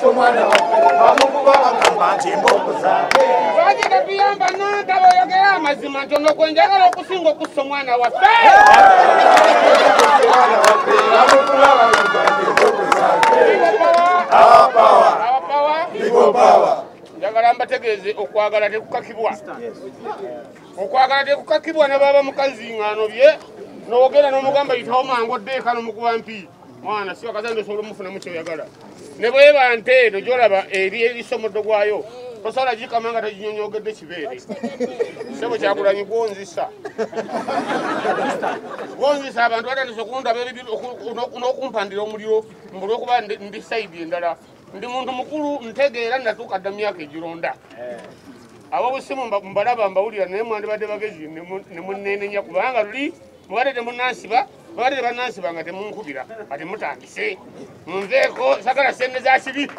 Omwana waffe bamukuba bagamba nti emboko zaake. Lwaki tetuyamba Nantaba oyogera amazima nti ono gwe njagala okusinga okussa omwana waffe? Omwana waffe bamukuba bagamba nti emboko zaake. Our power, people power. Njagala mbategeeze okwagala tekukakibwa. Okwagala tekukakibwa ne baba mukazi ng'anobye n'ogenda n'omugamba yitawo mangu odde eka n'omukuba mpi. Mwana si wakazange osobola omufunamu ky'oyagala. Ne bw'eba nte eno gy'olaba eri erisa omuddo gwayo tosobola gikama nga toginyonyoogedde kibeere. Ssebo Kyagulanyi gwonzisa. Gwonzisa abantu batandise okundaba n'okumpandira omuliro mbu olw'okuba ndi side endala. Ndi muntu mukulu ntegeera natuuka dda mu myaka egironda. Ab'obusimu mbalaba mbawulira naye mwandibadde bagezi ne munneenenya kubanga luli mubadde temunnansiba, babadde tebannansiba nga temunkubira kati mutandise. Munveeko sagala ssente za kibi.